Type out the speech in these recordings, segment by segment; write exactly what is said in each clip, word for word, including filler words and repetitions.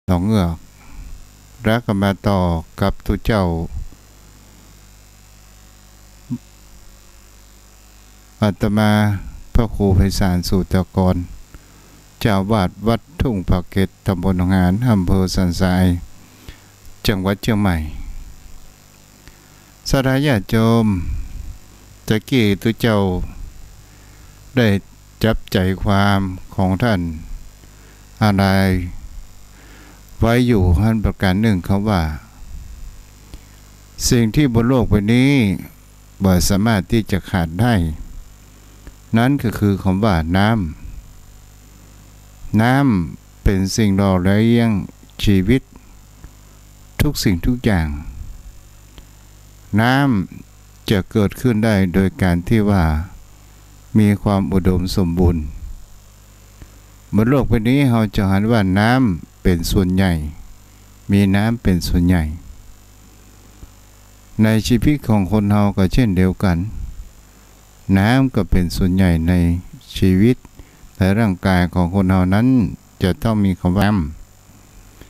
หนองเงือก แล้วก็มาต่อกับตุ๊เจ้า อาตมาพระครูไพศาล สูตรกร เจ้าอาวาสวัดทุ่งปากเกร็ด ตำบลหนองหาน อำเภอสันทราย จังหวัดเชียงใหม่ ศรัทธาญาติโยม ตะกี้ตุ๊เจ้าได้จับใจ๋ความของต้านอาลายไว้อยู่หั้นประก๋านนึ่ง คำว่า สิ่งตี้บนโลกใบนี้บ่สามารถตี้จะขาดได้ นั้นก็คือคำว่าน้ำ น้ำเป๋นสิ่งหล่อเลี้ยงชีวิต ทุกสิ่งทุกอย่าง น้ำจะเกิดขึ้นได้โดยก๋านตี้ว่ามีความอุดมสมบูรณ์ บนโลกใบนี้เฮาจะหันว่าน้ำเป๋นส่วนใหญ่ มีน้ำเป๋นส่วนใหญ่ ในชีวิตของคนเฮาก็เช่นเดียวกั๋น น้ำก็เป๋นส่วนใหญ่ในชีวิต ในร่างกายของคนเฮานั้นจะต้องมีคำว่าน้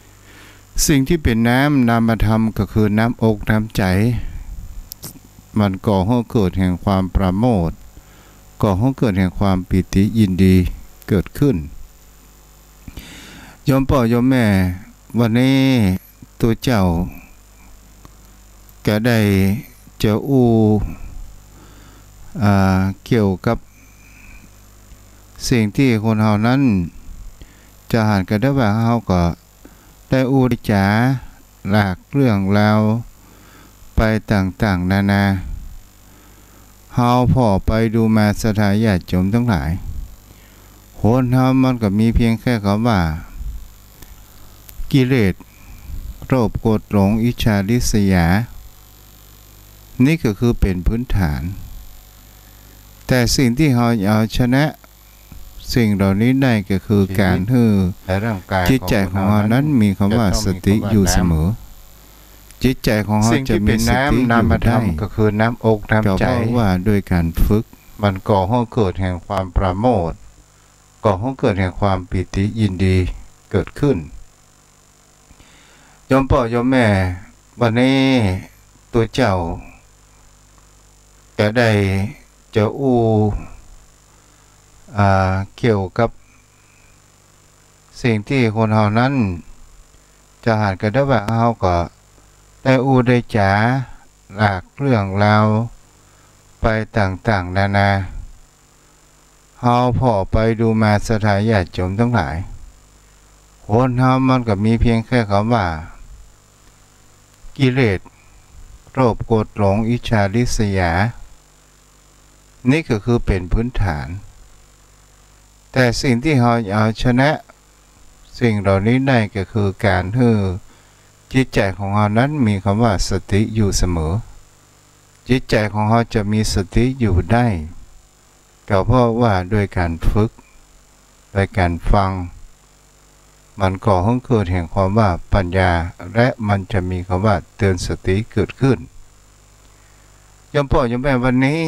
ำ สิ่งตี้เป๋นน้ำนามธรรมก็คือน้ำอกน้ำใจ๋ มันก่อหื้อเกิดแห่งความปราโมทย์ ก่อหื้อเกิดแห่งความปีติยินดีเกิดขึ้น โยมป้อโยมแม่ วันนี้ตุ๊เจ้าก็ได้จะอู้ อ่า เกี่ยวกับสิ่งตี้คนเฮานั้น จะหันก็ได้ว่าเฮาก็ได้อู้ได้จ๋าหลากเรื่องราวไปต่างๆ นานา เฮาผ่อไปดูมาศรัทธาญาติโยมตังหลาย คนเฮามันก็มีเพียงแค่คำว่า กิเลส โลภ โกรธ หลง อิจฉา ริษยา นี่ก็คือเป๋นพื้นฐาน แต่สิ่งตี้เฮาเอาชนะสิ่งเหล่านี้ได้ก็คือก๋านหื้อจิตใจ๋ของเฮานั้นมีคำว่าสติอยู่เสมอ จิตใจ๋ของเฮาจะมีสติอยู่ได้ ก็เพราะว่าด้วยก๋านฝึก มันก่อหื้อเกิดแห่งความปราโมทย์ ก่อหื้อเกิดแห่งความปีติยินดีเกิดขึ้น โยมป้อโยมแม่ วันนี้ตุ๊เจ้าก็ได้จะอู้ อ่า เกี่ยวกับสิ่งตี้คนเฮานั้น จะหันก็ได้ว่าเฮาก็ได้อู้ได้จ๋าหลากเรื่องราวไปต่างๆ นานา เฮาผ่อไปดูมาศรัทธาญาติโยมตังหลาย คนเฮามันก็มีเพียงแค่คำว่า กิเลส โลภ โกรธ หลง อิจฉา ริษยา นี่ก็คือเป๋นพื้นฐาน แต่สิ่งตี้เฮาเอาชนะสิ่งเหล่านี้ได้ก็คือก๋านหื้อจิตใจ๋ของเฮานั้นมีคำว่าสติอยู่เสมอ จิตใจ๋ของเฮาจะมีสติอยู่ได้ ก็เพราะว่าด้วยก๋านฝึก ด้วยก๋านฟัง มันก่อหื้อเกิดแห่งความว่าปัญญา และมันจะมีคำว่าเตือนสติเกิดขึ้น โยมป้อโยมแม่ วันนี้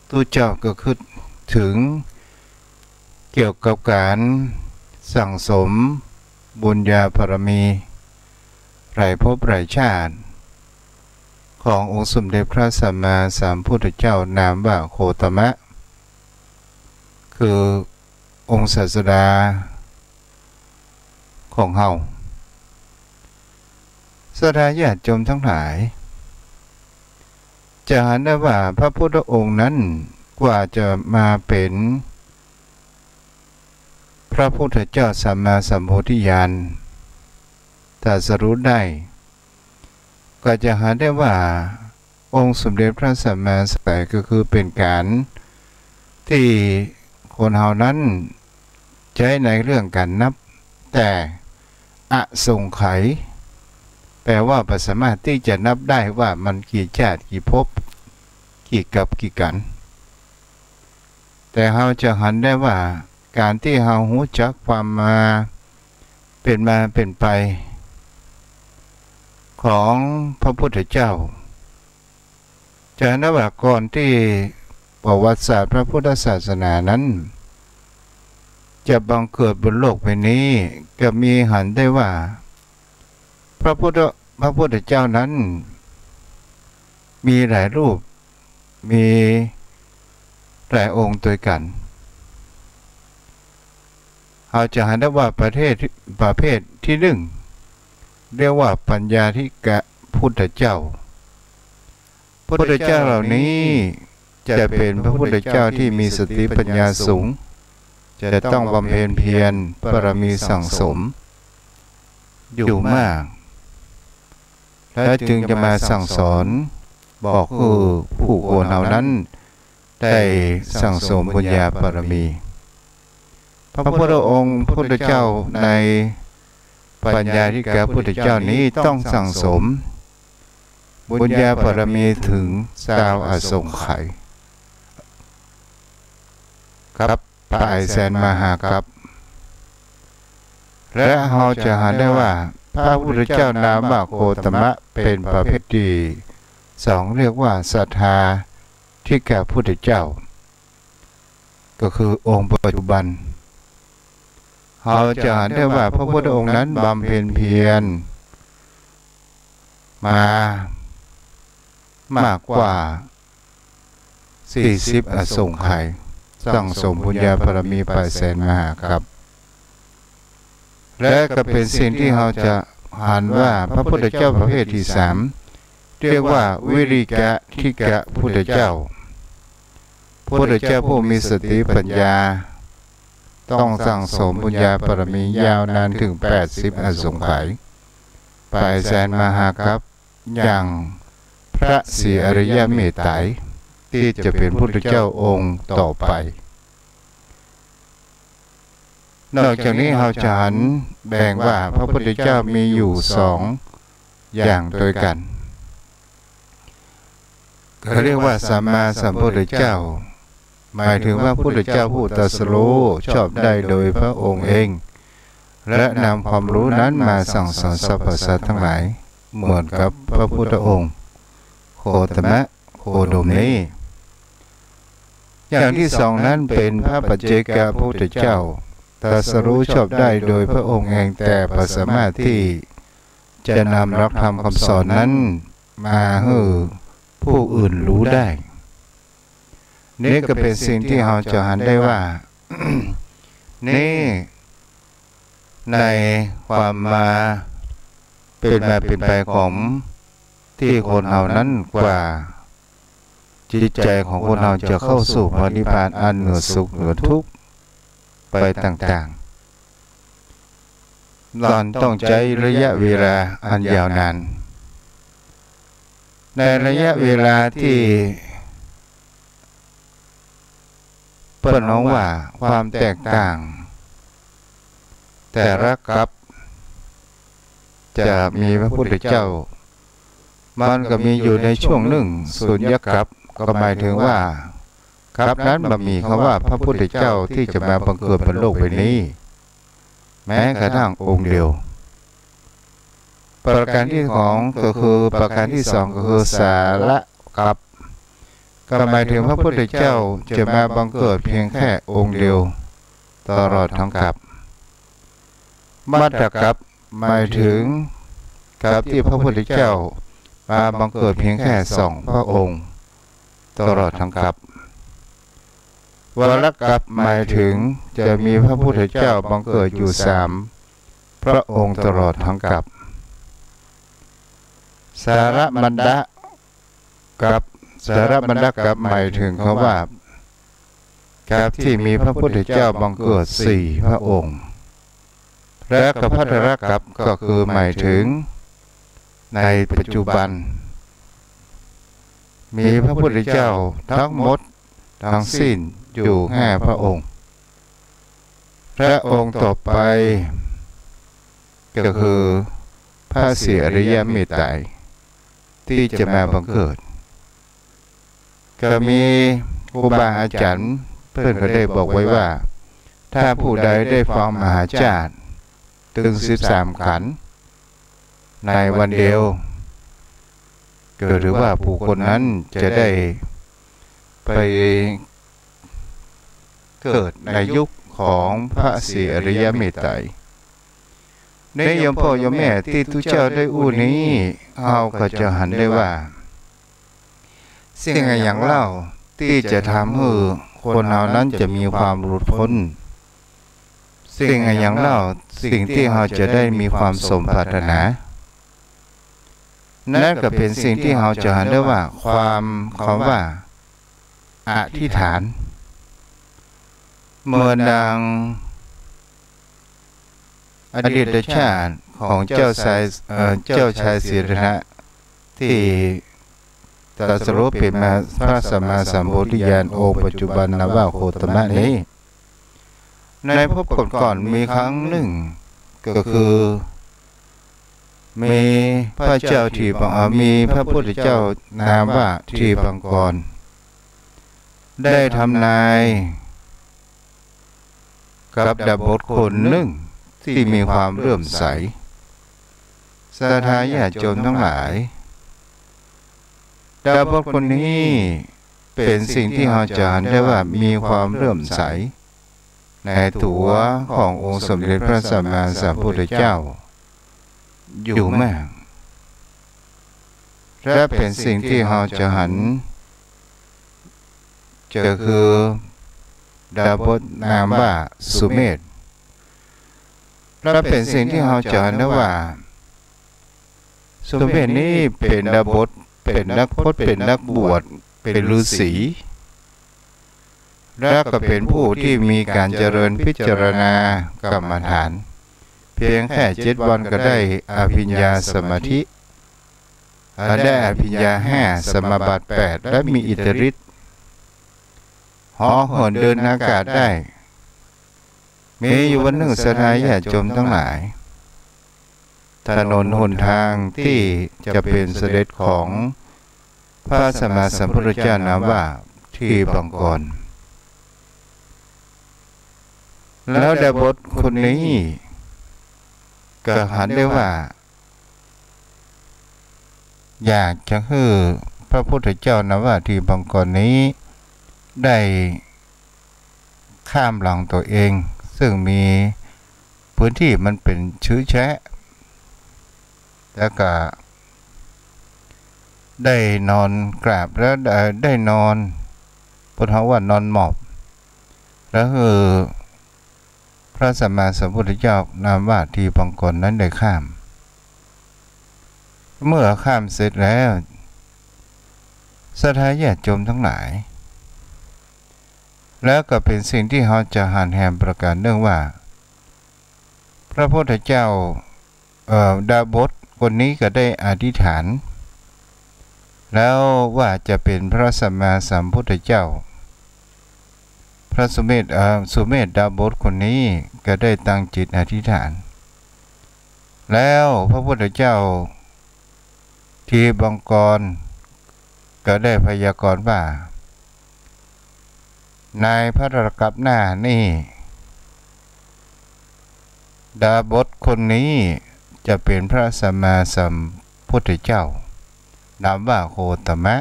ตุ๊เจ้าก็กึ๊ดเถิงเกี่ยวกับก๋านสั่งสมบุญญาบารมีหลายภพหลายชาติ ขององค์สมเด็จพระสัมมาสัมพุทธเจ้านามว่าโคตมะ คือองค์ศาสดาของเฮา ศรัทธาญาติโยมตังหลาย จะหันได้ว่าพระพุทธองค์นั้นกว่าจะมาเป๋นพระพุทธเจ้าสัมมาสัมโพธิญาณตรัสรู้ได้ ก็จะหันได้ว่าองค์สมเด็จพระสัมมาสัมพุทธเจ้าก็คือเป๋นก๋านตี้คนเฮานั้นใจ๊ในเรื่องก๋านนับ แต่อสงไขย แปลว่าบ่สามารถตี้จะนับได้ว่ามันกี่จาติกี่ภพ กี่กัปกี่กัณฑ์ แต่เฮาจะหันได้ว่าก๋านตี้เฮาฮู้จักความมา เป๋นมาเป๋นไปของพระพุทธเจ้า จะหันได้ว่าก่อนตี้ประวัติศาสตร์พระพุทธศาสนานั้น จะบังเกิดบนโลกใบนี้ ก็มีหันได้ว่า พระพุทธ พระพุทธเจ้านั้น มีหลายรูป มีหลายองค์ตวยกั๋น เฮาจะหันได้ว่าประเภท ประเภทตี้นึ่ง เรียกว่าปัญญาธิกะพุทธเจ้า พุทธเจ้าเหล่านี้จะเป๋นพระพุทธเจ้าตี้มีสติปัญญาสูง จะต้องบำเพ็ญเพียรบารมีสั่งสมอยู่มาก แล้วจึงจะมาสั่งสอนบอกหื้อผู้คนเหล่านั้นได้สั่งสมบุญญาบารมี พระพุทธองค์พุทธเจ้าในปัญญาธิกะพุทธเจ้านี้ต้องสั่งสมบุญญาบารมีเถิงซาวอสงไขยกัป ปายแสนมหากัป และเฮาจะหันได้ว่า พระพุทธเจ้านามว่าโคตมะเป๋นประเภทตี้สอง เรียกว่าศรัทธาธิกะพุทธเจ้า ก็คือองค์ปัจจุบัน เฮาจะหันได้ว่าพระพุทธองค์นั้นบำเพ็ญเพียรมามากกว่า สี่สิบอสงไขย สั่งสมบุญญาบารมีปายแสนมหากัป และก็เป๋นสิ่งตี้เฮาจะหันว่าพระพุทธเจ้าประเภทตี้สาม เรียกว่าวิริยะธิกะพุทธเจ้า พุทธเจ้าผู้มีสติปัญญา ต้องสั่งสมบุญญาบารมียาวนานเถิงแปดสิบอสงไขย ปายแสนมหากัป อย่างพระศรีอริยะเมตไตร ตี้จะเป๋นพุทธเจ้าองค์ต่อไป นอกจากนี้เฮาจะหันแบ่งว่าพระพุทธเจ้ามีอยู่สองอย่างตวยกั๋น เขาเรียกว่าสัมมาสัมพุทธเจ้า หมายเถิงว่าพุทธเจ้าผู้ตรัสรู้ชอบได้โดยพระองค์เอง และนำความรู้นั้นมาสั่งสอนสรรพสัตว์ตังหลาย เหมือนกับพระพุทธองค์โคตมะโคดมนี้ อย่างตี้สองนั้นเป๋นพระปัจเจกพุทธเจ้า ตรัสรู้ชอบได้โดยพระองค์เอง แต่บ่สามารถตี้จะนำหลักธรรมคำสอนนั้นมาหื้อผู้อื่นฮู้ได้ นี่ก็เป๋นสิ่งตี้เฮาจะหันได้ว่า นี่ในความมา เป๋นมาเป๋นไปของตี้คนเฮานั้น กว่าจิตใจ๋ของคนเฮาจะเข้าสู่พระนิพพานอันเหนือสุขเหนือทุกข์ไปต่างๆ มันต้องใจ๊ระยะเวลาอันยาวนาน ในระยะเวลาตี้เปิ้นฮ้องว่าความแตกต่าง แต่ละกัปจะมีพระพุทธเจ้า มันก็มีอยู่ในช่วงนึ่งสุญญกัป ก็หมายเถิงว่ากัปนั้นบ่มีกำว่าพระพุทธเจ้าตี้จะมาบังเกิดบนโลกใบนี้ แม้กระทั่งองค์เดียว ประการตี้สองก็คือ ประการตี้สองก็คือสาระกัป ก็หมายเถิงพระพุทธเจ้าจะมาบังเกิดเพียงแค่องค์เดียวตลอดทั้งกัป มัตตกัป หมายเถิงกัปตี้พระพุทธเจ้ามาบังเกิดเพียงแค่สองพระองค์ตลอดทั้งกัป วรกัป หมายเถิงจะมีพระพุทธเจ้าบังเกิดอยู่สามพระองค์ตลอดทั้งกัป สารมัณฑกัป สารมัณฑกัป หมายเถิงกำว่ากัปตี้มีพระพุทธเจ้าบังเกิดสี่พระองค์ และกภัททรกัป ก็คือหมายเถิงในปัจจุบัน มีพระพุทธเจ้าทั้งหมดทั้งสิ้นอยู่ห้าพระองค์ พระองค์ต่อไปก็คือพระศรีอริยะเมตไตร ตี้จะมาบังเกิด ก็มีครูบาอาจ๋ารย์เปิ้นก็ได้บอกไว้ว่า ถ้าผู้ใดได้ฟังมหาชาติตึงสิบสามขันธ์ในวันเดียว ก็ถือว่าผู้คนนั้นจะได้ไปเกิดในยุค ของพระศรีอริยเมตไตร นี่โยมป้อโยมแม่ ตี้ตุ๊เจ้าได้อู้นี้ เฮาก็จะหันได้ว่า สิ่งอะหยังเล่าตี้จะทำหื้อคนเฮานั้นจะมีความหลุดป๊น สิ่งอะหยังเล่า สิ่งตี้เฮาจะได้มีความสมปรารถนา นั้นก็เป๋นสิ่งตี้เฮาจะหันได้ว่า ความ คำว่า อธิษฐาน เหมือนดังอดีตชาติของเจ้าชาย เอ่อ เจ้าชายสิทธัตถะ ตี้ตรัสรู้เป๋นมาพระสัมมาสัมโพธิญาณองค์ปัจจุบันนามว่าโคตมะนี้ ในภพก่อนๆ มีครั้งนึ่ง ก็คือ มีพระเจ้าทีปัง- เอ่อ มีพระพุทธเจ้านามว่าทีปังกร ได้ทำนายกับดาบสคนนึ่งตี้มีความเลื่อมใส ศรัทธาญาติโยมตังหลาย ดาบสคนนี้เป๋นสิ่งตี้เฮาจะหันได้ว่ามีความเลื่อมใสในตั๋วขององค์สมเด็จพระสัมมาสัมพุทธเจ้าอยู่มาก และเป๋นสิ่งตี้เฮาจะหัน ก็คือดาบสนามว่าสุเมธ และเป๋นสิ่งตี้เฮาจะหันได้ว่า สุเมธนี้เป๋นดาบส เป๋นนักพจน์ เป๋นนักบวช เป๋นฤๅษี และก็เป๋นผู้ตี้มีก๋านเจริญพิจารณากรรมฐาน เปียงแค่เจ็ดวันก็ได้อภิญญาสมาธิ ได้อภิญญาห้า สมาบัติแปด และมีอิทธิฤทธิ์ เหาะเหินเดินอากาศได้ มีอยู่วันนึ่ง ศรัทธาญาติโยมตังหลาย ถนนหนตางตี้จะเป๋นเสด็จของพระสัมมาสัมพุทธเจ้านามว่าทีปังกร แล้วดาบสคนนี้ก็หันได้ว่า อยากจะหื้อพระพุทธเจ้านามว่าทีปังกรนี้ได้ข้ามหลังตั๋วเอง ซึ่งมีพื้นตี้มันเป๋นชื้อแฉะ แล้วก็ได้นอนกราบ แล้วได้ ได้นอน พวกเฮาว่านอนหมอบ แล้วหื้อ พระสัมมาสัมพุทธเจ้านามว่าทีปังกรนั้นได้ข้าม เมื่อข้ามเสร็จแล้ว ศรัทธาญาติโยมตังหลาย แล้วก็เป๋นสิ่งตี้เฮาจะหันแหมประก๋านนึ่งว่า พระพุทธเจ้า เอ่อ ดาบสคนนี้ก็ได้อธิษฐาน แล้วว่าจะเป๋นพระสัมมาสัมพุทธเจ้า พระสุเมธ เอ่อ สุเมธดาบสคนนี้ก็ได้ตั้งจิตอธิษฐาน แล้วพระพุทธเจ้าทีปังกรก็ได้พยากรณ์ว่า ในพระตะกัปหน้านี้ ดาบสคนนี้จะเป๋นพระสัมมาสัมพุทธเจ้า นามว่าโคตมะ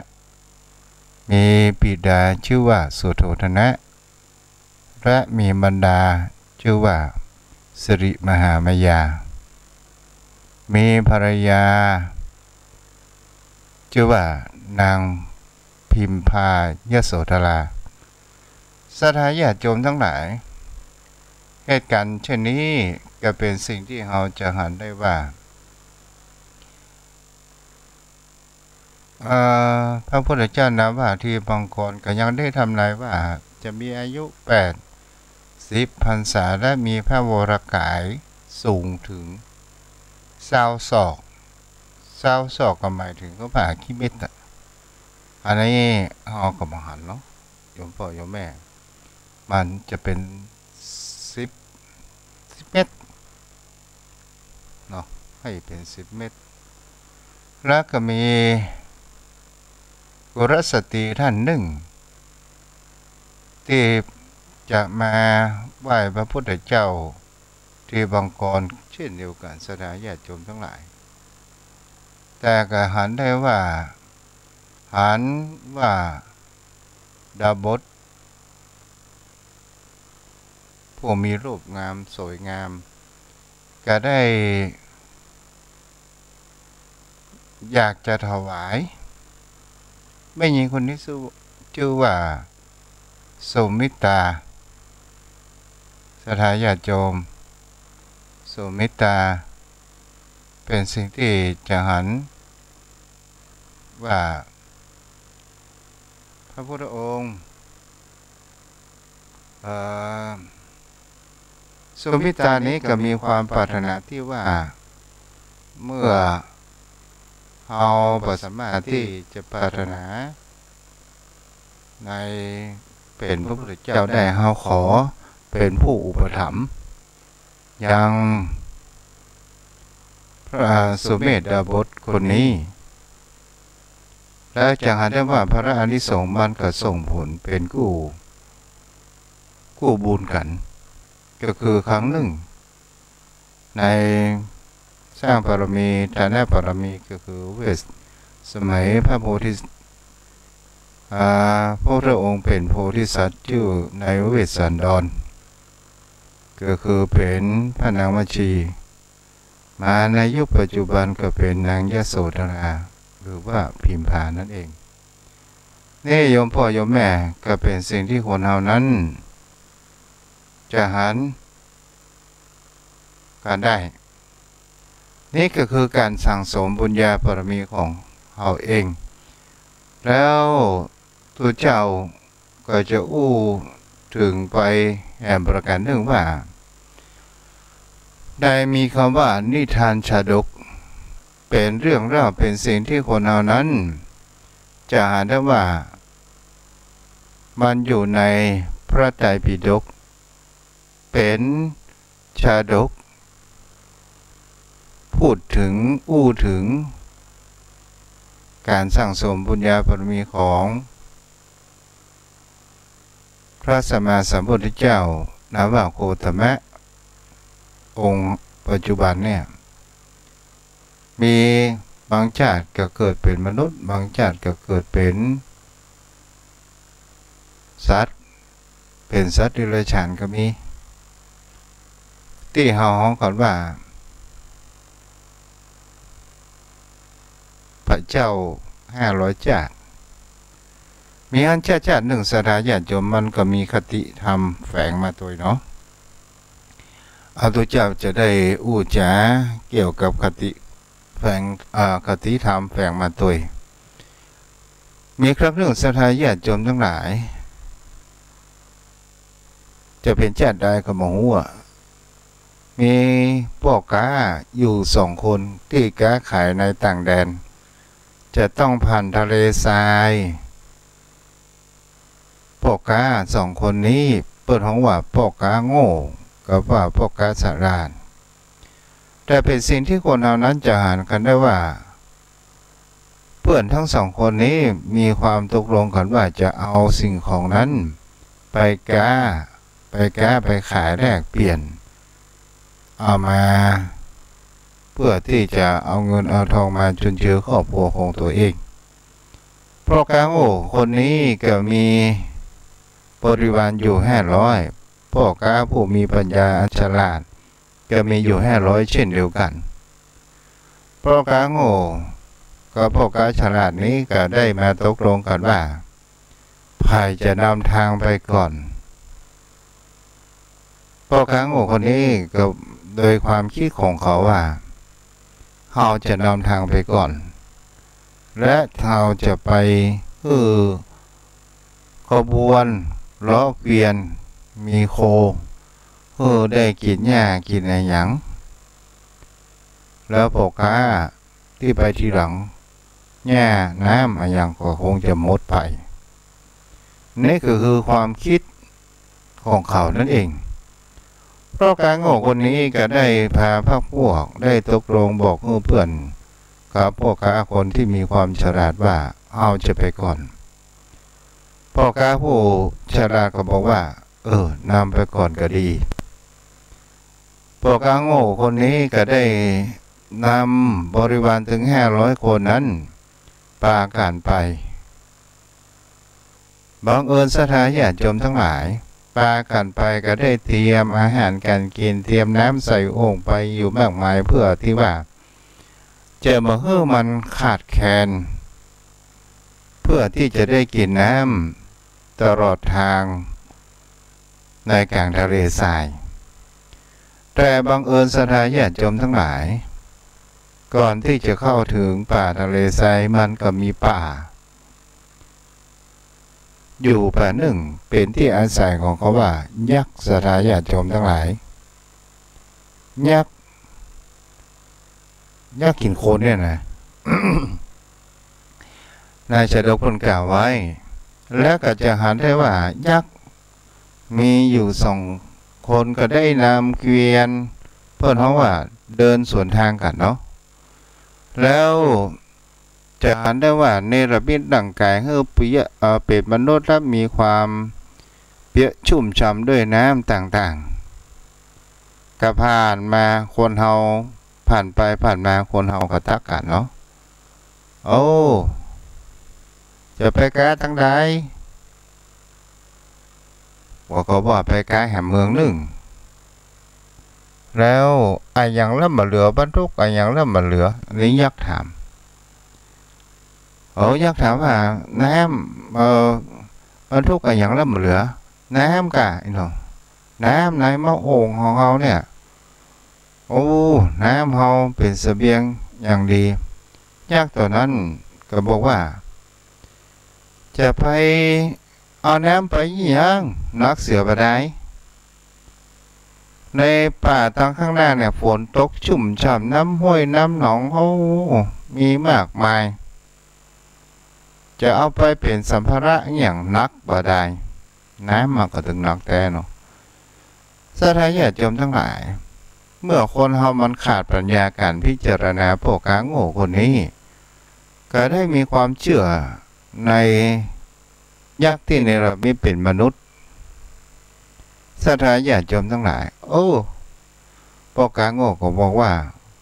มีบิดาจื้อว่าสุโธทนะ และมีมารดาจื้อว่าสิริมหามายา มีภรรยาจื้อว่านางพิมพายโสธรา ศรัทธาญาติโยมตังหลาย เหตุก๋ารณ์เช่นนี้ก็เป๋นสิ่งตี้เฮาจะหันได้ว่า เอ่อ พระพุทธเจ้านามว่าทีปังกรก็ยังได้ทำนายว่าจะมีอายุแปดสิบพรรษา และมีพระวรกายสูงเถิงซาวศอก ซาวศอกก็หมายเถิงก็ผ่าขี้เม็ดอะ อันนี้เฮาก็บ่หันเนาะ โยมป้อโยมแม่ มันจะเป๋นสิบ สิบเมตรเนาะ หื้อเป๋นสิบเมตร แล้วก็มีกุลสตรีต้านนึ่ง ตี้จะมาไหว้พระพุทธเจ้าทีปังกรเช่นเดียวกั๋น ศรัทธาญาติโยมตังหลาย แต่ก็หันได้ว่า หันว่าดาบส ผู้มีรูปงามสวยงาม ก็ได้อยากจะถวาย แม่ญิงคนนี้ชื่อ ชื่อว่าสุมิตรา ศรัทธาญาติโยม สุมิตรา เป็นสิ่งที่จะหันว่า พระพุทธองค์ เอ่อ สุมิตรานี้ก็มีความปรารถนาตี้ว่า เมื่อเฮาบ่สามารถตี้จะปรารถนาในเป๋นพระพุทธเจ้าได้ เฮาขอเป๋นผู้อุปถัมภ์ยังพระสุเมธดาบสคนนี้ แล้วจักหันได้ว่าพระอานิสงส์มันก็ส่งผลเป๋นกู้ กู้บุญกั๋น ก็คือครั้งนึ่ง ในสร้างบารมี ฐานะบารมี ก็คือเวส สมัยพระโพธิ อ่า พระพุทธองค์เป๋นโพธิสัตว์อยู่ในเวสสันดร ก็คือเป๋นพระนางมัชชี มาในยุคปัจจุบันก็เป๋นนางยโสธรา หรือว่าพิมพานั่นเอง นี่โยมป้อโยมแม่ ก็เป๋นสิ่งที่คนเฮานั้น จะหันกั๋นได้ นี่ก็คือก๋านสั่งสมบุญญาบารมีของเฮาเอง แล้วตุ๊เจ้าก็จะอู้เถิงไปแหมประก๋านนึ่งว่า ได้มีกำว่านิทานชาดก เป๋นเรื่องเล่า เป๋นสิ่งที่คนเฮานั้น จะหันได้ว่า มันอยู่ในพระไตรปิฎก เป๋นชาดก พูดเถิง อู้เถิงก๋านสั่งสมบุญญาบารมีของพระสัมมาสัมพุทธเจ้า นามว่าโคตมะ องค์ปัจจุบันเนี่ย มีบางชาติก็เกิดเป๋นมนุษย์ บางชาติก็เกิดเป๋นสัตว์ เป๋นสัตว์เดรัจฉานก็มี ตี้เฮาฮ้องกั๋นว่า พระเจ้าห้าร้อยชาติ มีอันชาติชาตินึ่ง ศรัทธาญาติโยม มันก็มีคติธรรมแฝงมาตวยเนาะ อาตุ๊เจ้าจะได้อู้จ๋าเกี่ยวกับคติแฝง อ่า คติธรรมแฝงมาตวย มีครั้งนึ่ง ศรัทธาญาติโยมตังหลาย จะเป๋นชาติใดก็บ่ฮู้อะ มีป้อก๊าอยู่สองคนตี้ก๊าขายในต่างแดน จะต้องผ่านทะเลทราย ป้อก๊าสองคนนี้เปิ้นฮ้องว่าป้อก๊าโง่กับว่าป้อก๊าฉลาด แต่เป๋นสิ่งที่คนเฮานั้นจะหันกั๋นได้ว่า เปิ้นทั้งสองคนนี้มีความตกลงกั๋นว่าจะเอาสิ่งของนั้นไปก๊า ไปก๊าไปขายแลกเปลี่ยน เอามา เพื่อตี้จะเอาเงินเอาทองมาจุนเจือครอบครัวของตั๋วเอง ป้อก๊าโง่คนนี้ก็มีบริวารอยู่ห้าร้อย ป้อก๊าผู้มีปัญญาอันฉลาดก็มีอยู่ห้าร้อยเช่นเดียวกั๋น ป้อก๊าโง่กับป้อก๊าฉลาดนี้ก็ได้มาตกลงกั๋นว่า ใผจะนำทางไปก่อน ป้อก๊าโง่คนนี้ก็โดยความคิดของเขาว่า เฮาจะนำทางไปก่อน และเฮาจะไปหื้อขบวนล้อเกวียนมีโค หื้อได้กิ๋นหญ้ากิ๋นอะหยัง แล้วป้อก๊าตี้ไปทีหลัง หญ้าน้ำอะหยังก็คงจะหมดไป นี่ก็คือความคิดของเขานั่นเอง ป้อก๊าโง่คนนี้ก็ได้พาพรรคพวกได้ตกลงบอกหื้อเปื้อนกับป้อก๊าคนที่มีความฉลาดว่า เฮาจะไปก่อน ป้อก๊าผู้ฉลาดก็บอกว่า เออ นำไปก่อนก็ดี ป้อก๊าโง่คนนี้ก็ได้นำบริวารตึงห้าร้อยคนนั้นปากั๋นไป บังเอิญศรัทธาญาติโยมตังหลาย ปากั๋นไปก็ได้เตรียมอาหารก๋านกิ๋น เตรียมน้ำใส่โอ่งไปอยู่มากมาย เพื่อตี้ว่าจะบ่หื้อมันขาดแคลน เพื่อตี้จะได้กิ๋นน้ำตลอดตางในก๋างทะเลทราย แต่บังเอิญศรัทธาญาติโยมตังหลาย ก่อนตี้จะเข้าเถิงป่าทะเลทราย มันก็มีป่า อยู่ป่านึ่งเป๋นตี้อาศัยของเขาว่ายักษ์ ศรัทธาญาติโยมตังหลาย ยักษ์ ยักษ์กิ๋นคนเนี่ยนะ นายชาดกเปิ้นกล่าวไว้ แล้วก็จะหันได้ว่ายักษ์มีอยู่สองคน ก็ได้นำเกวียน เปิ้นฮ้องว่าเดินสวนทางกั๋นเนาะ แล้ว จะหันได้ว่าเนรมิตร่างก๋ายหื้อเปียะ เอ่อ เป๋นมนุษย์ และมีความเปียะชุ่มฉ่ำด้วยน้ำต่างๆ ก็ผ่านมาคนเฮา ผ่านไปผ่านมาคนเฮาก็ตักกั๋นเนาะ โอ้ จะไปกาตังใด ว่าก็ว่าไปกาแหมเมืองนึ่ง แล้วอะหยังละบ่เหลือ บรรทุกอะหยังละบ่เหลือ นี่ยักษ์ถาม โอ้ ยักษ์ถามว่า น้ำ เอ่อ บรรทุกอะหยังละบ่เหลือ น้ำก่า อี้เนาะ น้ำในหม้อโอ่งของเฮาเนี่ย โอ้ น้ำเฮาเป๋นเสบียงอย่างดี ยักษ์ตั๋วนั้นก็บอกว่า จะไปเอาน้ำไปอะหยัง หนักเสียบ่ดาย ในป่าตางข้างหน้าเนี่ยฝนตกชุ่มฉ่ำ น้ำห้วยน้ำหนอง โอ้ มีมากมาย จะเอาไปเป๋นสัมภาระอะหยัง หนักบ่ดาย น้ำมันก็ตึงหนักแต๊เนาะ ศรัทธาญาติโยมตังหลาย เมื่อคนเฮามันขาดปัญญาก๋านพิจารณา ป้อก๊าโง่คนนี้ ก็ได้มีความเจื้อในยักษ์ตี้เนรมิตเป๋นมนุษย์ ศรัทธาญาติโยมตังหลาย โอ้ ป้อก๊าโง่ก็บอกว่า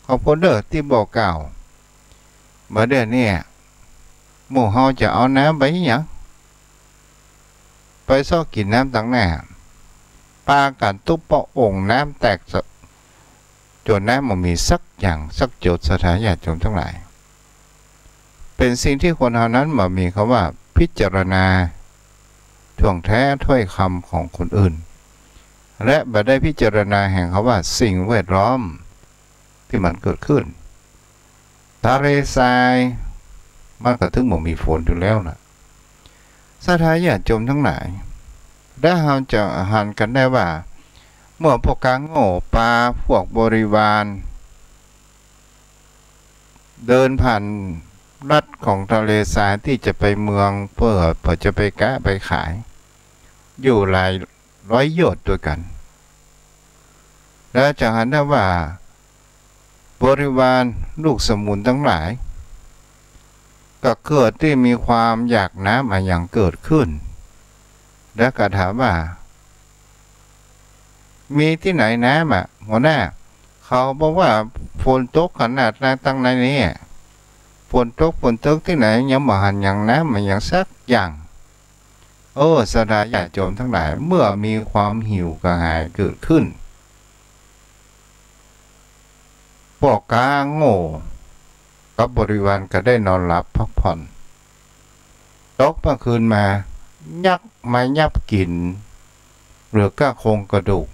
ขอบคุณเด้อตี้บอกกล่าว บ่าเดี๋ยวนี้หมู่เฮาจะเอาน้ำไปอะหยัง ไปเซาะกิ๋นน้ำตังหน้า ปากั๋นตุ๊บเปาะโอ่งน้ำแตกสะ จ๋นน้ำบ่มีสักอย่างสักหยด ศรัทธาญาติโยมตังหลาย เป๋นสิ่งตี้คนเฮานั้นบ่มีกำว่าพิจารณาถ่องแท้ถ้อยกำของคนอื่น และบ่ได้พิจารณาแหมกำว่าสิ่งแวดล้อมตี้มันเกิดขึ้น ทะเลทรายมันก็ถึงบ่มีฝนอยู่แล้วน่ะ ศรัทธาญาติโยมตังหลาย และเฮาจะหันกั๋นได้ว่า เมื่อป้อก๊าโง่ปาพวกบริวาร เดินผ่านลัดของทะเลทรายตี้จะไปเมือง เปื้อ เปื้อจะไปก๊าไปขาย อยู่หลายร้อยโยชน์ตวยกั๋น แล้วจะหันได้ว่า บริวารลูกสมุนตังหลาย ก็เกิดตี้มีความอยากน้ำอะหยังเกิดขึ้น แล้วก็ถามว่า มีตี้ไหนน้ำอะ หัวหน้า เขาบอกว่าฝนตกขนาดนั้นตังในนี้ ฝนตกฝนตึกตี้ไหน ยังบ่หันหยังน้ำอะหยังสักอย่าง โอ้ ศรัทธาญาติโยมตังหลาย เมื่อมีความหิวกระหายเกิดขึ้น ป้อก๊าโง่กับบริวารก็ได้นอนหลับพักผ่อน ตกเมื่อคืนมา ยักษ์มายับกิ๋น เหลือก้าโครงกระดูก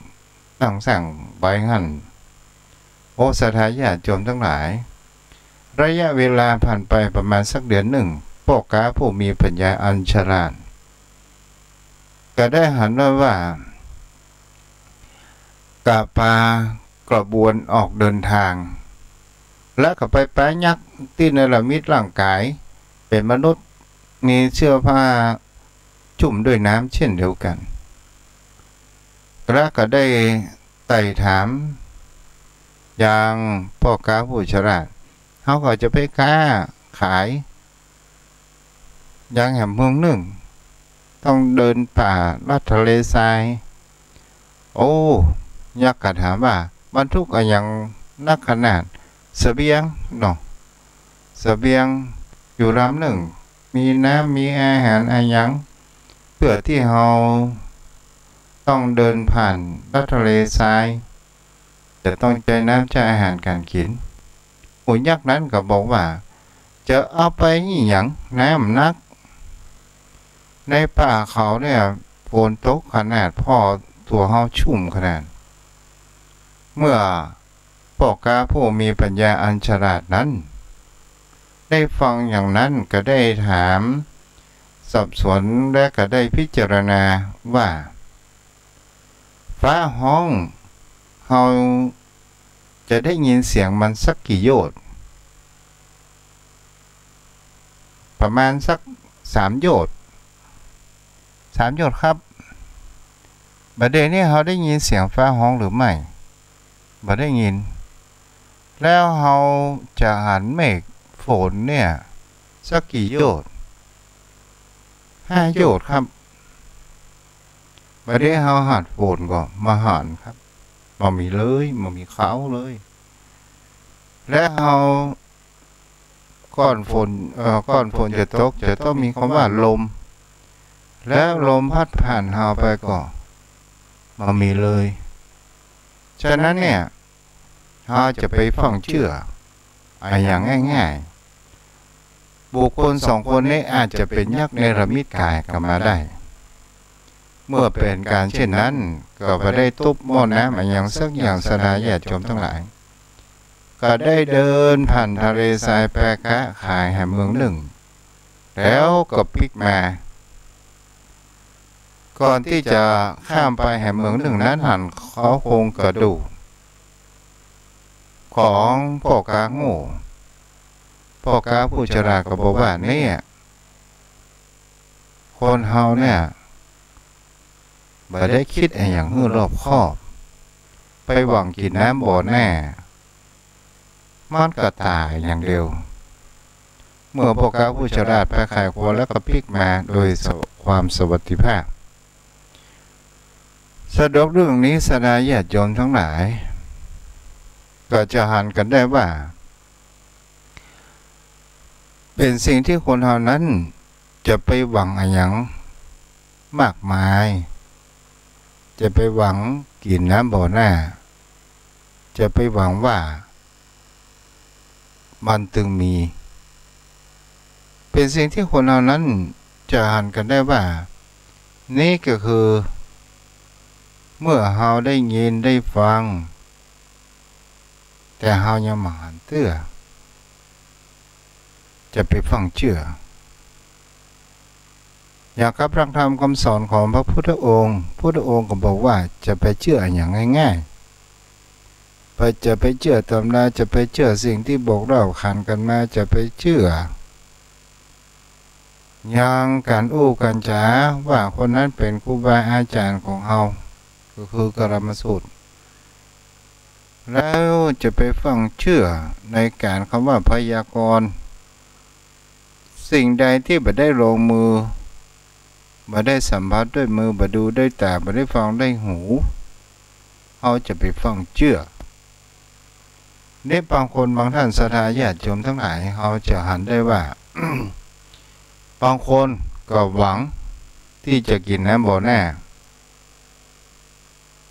ตังสั่งไปหั้น โอ้ ศรัทธาญาติโยมตังหลาย ระยะเวลาผ่านไปประมาณสักเดือนนึ่ง ป้อก๊าผู้มีปัญญาอันฉลาด ก็ได้หันว่า ว่า กะปากระบวนออกเดินทาง และก็ไปปายักษ์ตี้เนรมิตร่างก๋ายเป๋นมนุษย์ มีเสื้อผ้าชุ่มด้วยน้ำเช่นเดียวกั๋น และก็ได้ไต่ถามยังป้อก๊าผู้ฉลาด เฮาก็จะไปก๊าขาย ยังแหมเมืองนึ่ง ต้องเดินป่าลัดทะเลทราย โอ้ ยักษ์ก็ถามว่า บรรทุกอะหยังนักขนาด เสบียงเนาะ เสบียงอยู่ลำนึ่ง มีน้ำ มีอาหารอะหยัง เปื้อตี้เฮา ต้องเดินผ่านลัดทะเลทราย จะต้องใจ๊น้ำใจ๊อาหารก๋านกิ๋น หมู่ยักษ์นั้นก็บอกว่า จะเอาไปอะหยัง น้ำนัก ในป่าเขาเนี่ย ฝนตกขนาด ผ่อตั๋วเฮาชุ่มขนาด เมื่อป้อก๊าผู้มีปัญญาอันฉลาดนั้น ได้ฟังอย่างนั้นก็ได้ถามสอบสวน และก็ได้พิจารณาว่า ฟ้าฮ้อง เฮาจะได้ยินเสียงมันสักกี่โยชน์ ประมาณสักสามโยชน์ สามโยชน์ครับ บ่าเดี่ยวนี้เฮาได้ยินเสียงฟ้าฮ้องหรือไม่ บ่ได้ยิน แล้วเฮาจะหันเมฆฝนเนี่ย สักกี่โยชน์ ห้าโยชน์ครับ บ่าเดี่ยวเฮาหันฝนก่อ บ่หันครับ บ่มีเลย บ่มีเขาเลย และเฮา ก่อนฝน เอ่อ ก่อนฝนจะตก จะต้องมีคำว่าลม แล้วลมพัดผ่านเฮาไปก่อ บ่มีเลย ฉะนั้นเนี่ย เฮาจะไปฟั่งเจื้ออะหยังง่ายๆ บุคคลสองคนนี้อาจจะเป๋นยักษ์เนรมิตก๋ายกั๋นมาได้ เมื่อเป๋นก๋านเช่นนั้น ก็บ่ได้ตุ๊บหม้อน้ำอะหยังสักอย่าง ศรัทธาญาติโยมตังหลาย ก็ได้เดินผ่านทะเลทรายไปก๊าขายแหมเมืองนึ่ง แล้วก็ปิ๊กมา ก่อนตี้จะข้ามไปแหมเมืองนึ่งนั้น หันเข้าโครงกระดูก ของป้อก๊าโง่ ป้อก๊าผู้ฉลาดก็บอกว่า เนี่ย คนเฮาเนี่ย บ่ได้กึ๊ดอะหยังหื้อรอบคอบ ไปหวังกิ๋นน้ำบ่อหน้า มันก็ต๋ายอย่างเดียว เมื่อป้อก๊าผู้ฉลาดไปไขควงแล้วก็ปิ๊กมาโดยความสวัสดิภาพ สะดวกเรื่องนี้ ศรัทธาญาติโยมตังหลาย ก็จะหันกั๋นได้ว่า เป๋นสิ่งตี้คนเฮานั้นจะไปหวังอะหยังมากมาย จะไปหวังกิ๋นน้ำบ่อหน้า จะไปหวังว่ามันตึงมี เป๋นสิ่งตี้คนเฮานั้นจะหันกั๋นได้ว่า นี่ก็คือ เมื่อเฮาได้ยินได้ฟัง แต่เฮายังบ่หันเตื้อ จะไปฟั่งเจื้อ อย่างกับหลักธรรมคำสอนของพระพุทธองค์ พุทธองค์ก็บอกว่าจะไปเจื้ออะหยังง่ายๆ ไป จะไปเจื้อตำรา จะไปเจื้อสิ่งตี้บอกเล่าขานกั๋นมา จะไปเจื้อ อย่างก๋านอู้ก๋านจ๋าว่าคนนั้นเป๋นครูบาอาจ๋ารย์ของเฮา ก็คือกัลลาณสูตร แล้วจะไปฟั่งเจื้อในก๋านคำว่าพยากรณ์ สิ่งใดตี้บ่ได้ลงมือ บ่ได้สัมผัสด้วยมือ บ่ดูด้วยต๋า บ่ได้ฟังด้วยหู เฮาจะไปฟั่งเจื้อ นี่บางคนบางท่านศรัทธาญาติโยมตังหลาย เฮาจะหันได้ว่า บางคนก็หวังตี้จะกิ๋นน้ำบ่อหน้า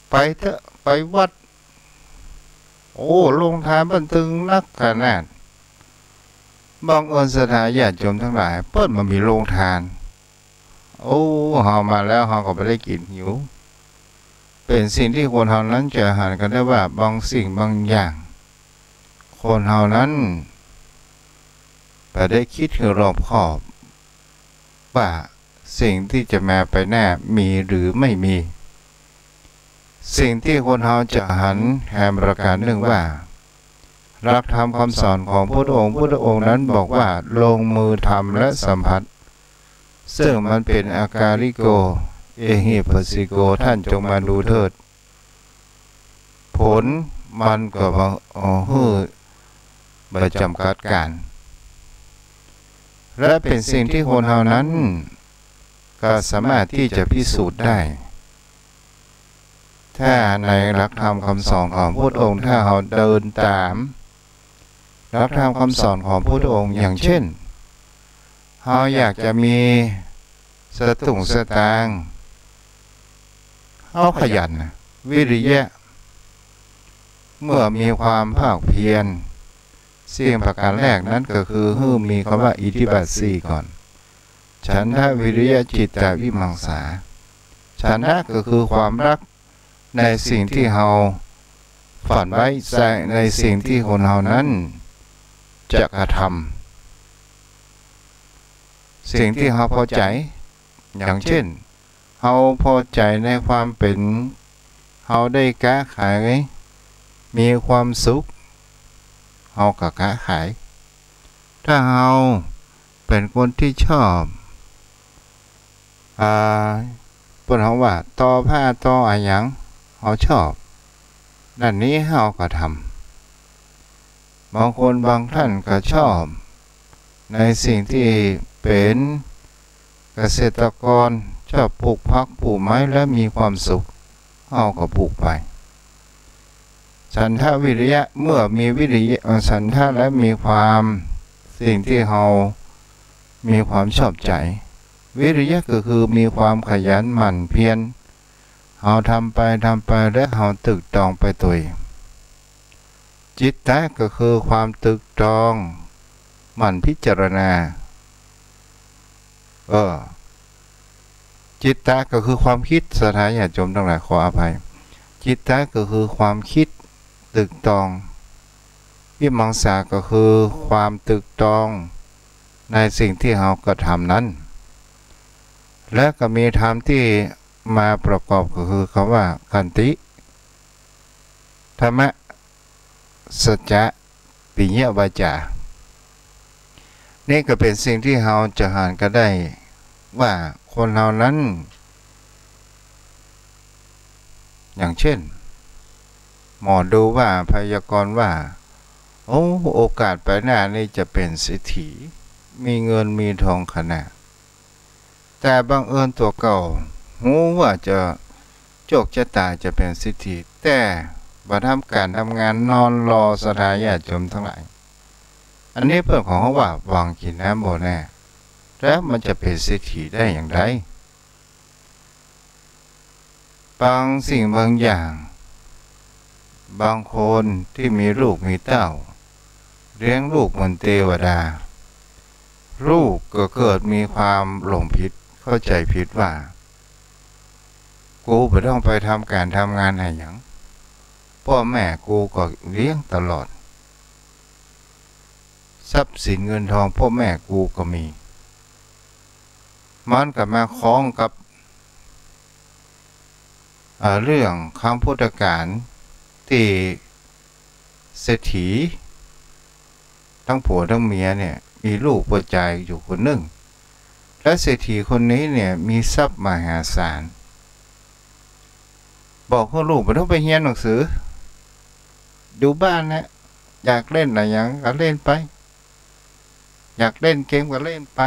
ไปเต๊อะ ไปวัด โอ้ โฮงทานเปิ้นตึงนักขนาด บังเอิญศรัทธาญาติโยมตังหลาย เปิ้นบ่มีโฮงทาน โอ้ เฮามาแล้วเฮาก็บ่ได้กิ๋น หิว เป๋นสิ่งตี้คนเฮานั้นจะหันกั๋นได้ว่า บางสิ่งบางอย่าง คนเฮานั้นบ่ได้กึ๊ดหื้อรอบคอบ ว่าสิ่งตี้จะมาไปหน้ามีหรือไม่มี สิ่งตี้คนเฮาจะหันแหมประก๋านนึ่งว่า หลักธรรมคำสอนของพุทธองค์ พุทธองค์นั้นบอกว่า ลงมือทำและสัมผัส ซึ่งมันเป๋นอากาลิโก เอหิปัสสิโก ท่านจงมาดูเถิด ผลมันก็บ่ เอ่อ หื้อบ่จ๋ำกัดกาล และเป๋นสิ่งตี้คนเฮานั้นก็สามารถตี้จะพิสูจน์ได้ ถ้าในหลักธรรมคำสอนของพุทธองค์ ถ้าเฮาเดินต๋ามหลักธรรมคำสอนของพุทธองค์ อย่างเช่น เฮาอยากจะมีสตุ้งสตางค์ เฮาขยันนะ วิริยะ เมื่อมีความภาคเพียร สิ่งประการแรกนั้นก็คือหื้อมีกำว่าอิทธิบาทสี่ก่อน ฉันทะ วิริยะ จิตตะ วิมังสา ฉันทะก็คือความรักในสิ่งตี้เฮาใฝ่ฝันไว้ ในสิ่งตี้คนเฮานั้นจะกระทำ สิ่งตี้เฮาพอใจ๋ อย่างเช่น เฮาพอใจ๋ในความเป๋น เฮาได้ก๊าขาย มีความสุข เฮาก็ก๊าขาย ถ้าเฮาเป๋นคนตี้ชอบ อ่า เปิ้นฮ้องว่า ทอผ้า ทออะหยัง เฮาชอบ ด้านนี้เฮาก็ทำ บางคนบางท่านก็ชอบ ในสิ่งตี้เป๋นเกษตรกร ชอบปลูกผักปลูกไม้และมีความสุข เฮาก็ปลูกไป ฉันทะ วิริยะ เมื่อมีวิริยะ เอ่อ ฉันทะ และมีความ สิ่งตี้เฮามีความชอบใจ๋ วิริยะก็คือมีความขยันหมั่นเพียร เฮาทำไป ทำไป และเฮาตึกตองไปตวย จิตตะก็คือความตึกตอง หมั่นพิจารณา เออ จิตตะก็คือความกึ๊ด ศรัทธาญาติโยมตังหลาย ขออภัย จิตตะก็คือความกึ๊ดตึกตอง วิมังสาก็คือความตึกตองในสิ่งตี้เฮากระทำนั้น และก็มีธรรมตี้มาประกอบก็คือกำว่า ขันติ ธรรมะ สัจจะ ปิยะวาจา นี่ก็เป๋นสิ่งตี้เฮาจะหันกั๋นได้ว่าคนเฮานั้น อย่างเช่น หมอดูว่า พยากรณ์ว่า โอ้ โอกาสไปหน้านี้จะเป๋นเศรษฐี มีเงินมีทองขนาด แต่บังเอิญตั๋วเก่าฮู้ว่าจะ โจคจะต๋าจะเป๋นเศรษฐี แต่บ่ทำก๋านทำงาน นอนรอ ศรัทธาญาติโยมตังหลาย อันนี้เปิ้นฮ้องว่า หว่างกิ๋นน้ำบ่แน่ แล้วมันจะเป๋นเศรษฐีได้อย่างใด บางสิ่งบางอย่าง บางคนตี้มีลูกมีเต้า เลี้ยงลูกเหมือนเตวดา ลูกก็เกิดมีความหลงผิด เข้าใจ๋ผิดว่า กูบ่ต้องไปทำก๋านทำงานอะหยัง ป้อแม่กูก็เลี้ยงตลอด ทรัพย์สินเงินทองป้อแม่กูก็มี มันก็มาคล้องกับ อ่า เรื่องครั้งพุทธกาลตี้เศรษฐี ตึงผัวตึงเมียเนี่ย มีลูกผู้จายอยู่คนนึ่ง และเศรษฐีคนนี้เนี่ยมีทรัพย์มหาศาล บอกหื้อลูกบ่ต้องไปเฮียนหนังสือ อยู่บ้านนะ อยากเล่นอะหยังก็เล่นไป อยากเล่นเกมก็เล่นไป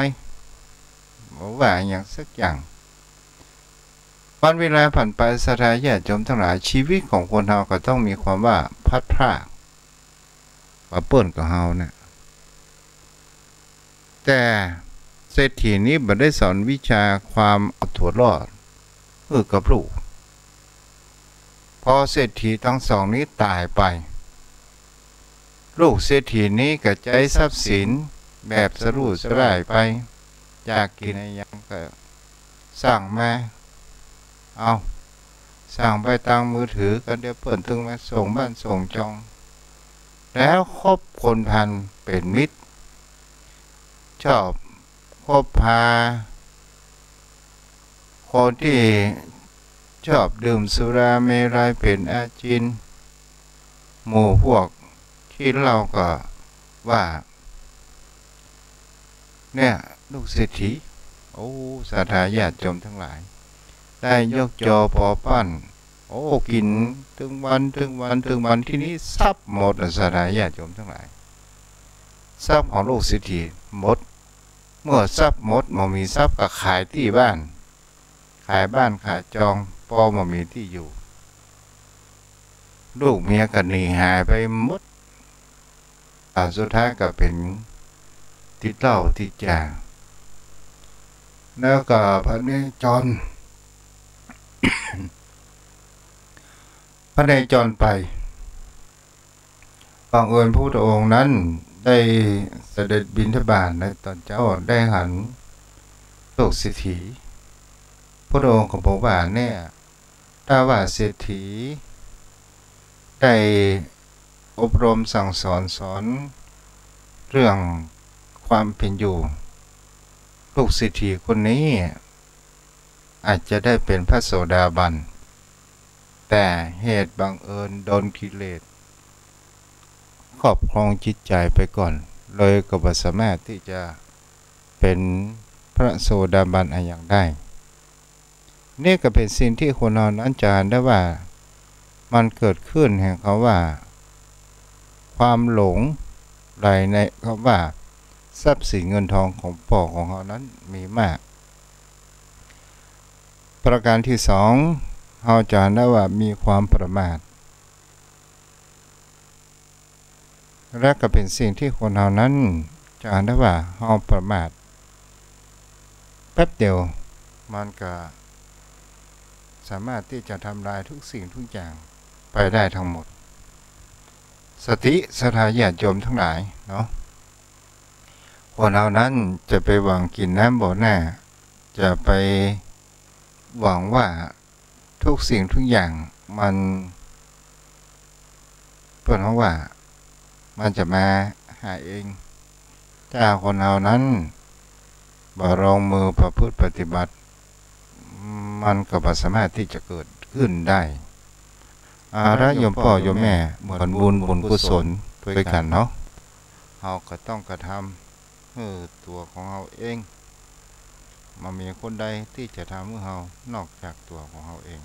บ่ว่าอะหยังสักอย่าง วันเวลาผ่านไป ศรัทธาญาติโยมตังหลาย ชีวิตของคนเฮาก็ต้องมีความว่าพลัดพราก ปะเปิ้นกับเฮาเนี่ย แต่เศรษฐีนี้บ่ได้สอนวิชาความเอาตั๋วรอดหื้อกับลูก พอเศรษฐีตึงสองนี้ต๋ายไป ลูกเศรษฐีนี้ก็ใจ๊ทรัพย์สินแบบสะหลู่สะหร่ายไป อยากกิ๋นอะหยังก็สั่งมา เอา สั่งไปตางมือถือ ก็เดี๋ยวเปิ้นตึงมาส่งบ้านส่งจอง แล้วคบคนพาลเป๋นมิตร ชอบคบพาคนตี้ชอบดื่มสุราเมรัยเป๋นอาจิณ หมู่พวกขี้เหล้าก็ว่า เนี่ย ลูกเศรษฐี โอ้ ศรัทธาญาติโยมตังหลาย ได้ยกจอปอปั้น โอ้ กิ๋นตึงวัน ตึงวัน ตึงวัน ทีนี้ทรัพย์หมดอะ ศรัทธาญาติโยมตังหลาย ทรัพย์ของลูกเศรษฐีหมด เมื่อทรัพย์หมด บ่มีทรัพย์ก็ขายตี้บ้าน ขายบ้านขายจอง ปอบ่มีตี้อยู่ ลูกเมียก็หนีหายไปหมด อ่า สุดท้ายก็เป๋นติดเหล้าติดยา แล้วก็พเนจร พเนจรไป บังเอิญพุทธองค์นั้นได้เสด็จบิณฑบาตในตอนเจ๊า ได้หันลูกเศรษฐี พุทธองค์ก็บอกว่า เนี่ย ถ้าว่าเศรษฐีได้อบรมสั่งสอน สอนเรื่องความเป๋นอยู่ ลูกเศรษฐีคนนี้อาจจะได้เป๋นพระโสดาบัน แต่เหตุบังเอิญโดนกิเลสครอบครองจิตใจ๋ไปก่อน เลยก็บ่สามารถตี้จะเป๋นพระโสดาบันอะหยังได้ นี่ก็เป๋นสิ่งตี้คนเฮานั้นจะหันได้ว่า มันเกิดขึ้นแห่งกำว่า ความหลงใหลในกำว่า ทรัพย์สินเงินทองของป้อของเฮานั้นมีมาก ประการตี้สอง เฮาจะหันได้ว่ามีความประมาท และก็เป๋นสิ่งตี้คนเฮานั้นจะหันได้ว่าเฮาประมาท แป๊บเดียวมันก็สามารถตี้จะทำลายทุกสิ่งทุกอย่างไปได้ทั้งหมด สติศรัทธาญาติโยมทั้งหลายเนาะ คนเฮานั้นจะไปหวังกิ๋นน้ำบ่อหน้า จะไปหวังว่าทุกสิ่งทุกอย่างมัน เปิ้นฮ้องว่ามันจะมาหาเอง ถ้าคนเฮานั้นบ่ลงมือประพฤติปฏิบัติ มันก็บ่สามารถตี้จะเกิดขึ้นได้ เอาละโยมป้อโยมแม่ เหมือนบุญ บุญกุศลตวยกั๋นเนาะ เฮาก็ต้องกระทำหื้อตั๋วของเฮาเอง บ่มีคนใดตี้จะทำหื้อเฮานอกจากตั๋วของเฮาเอง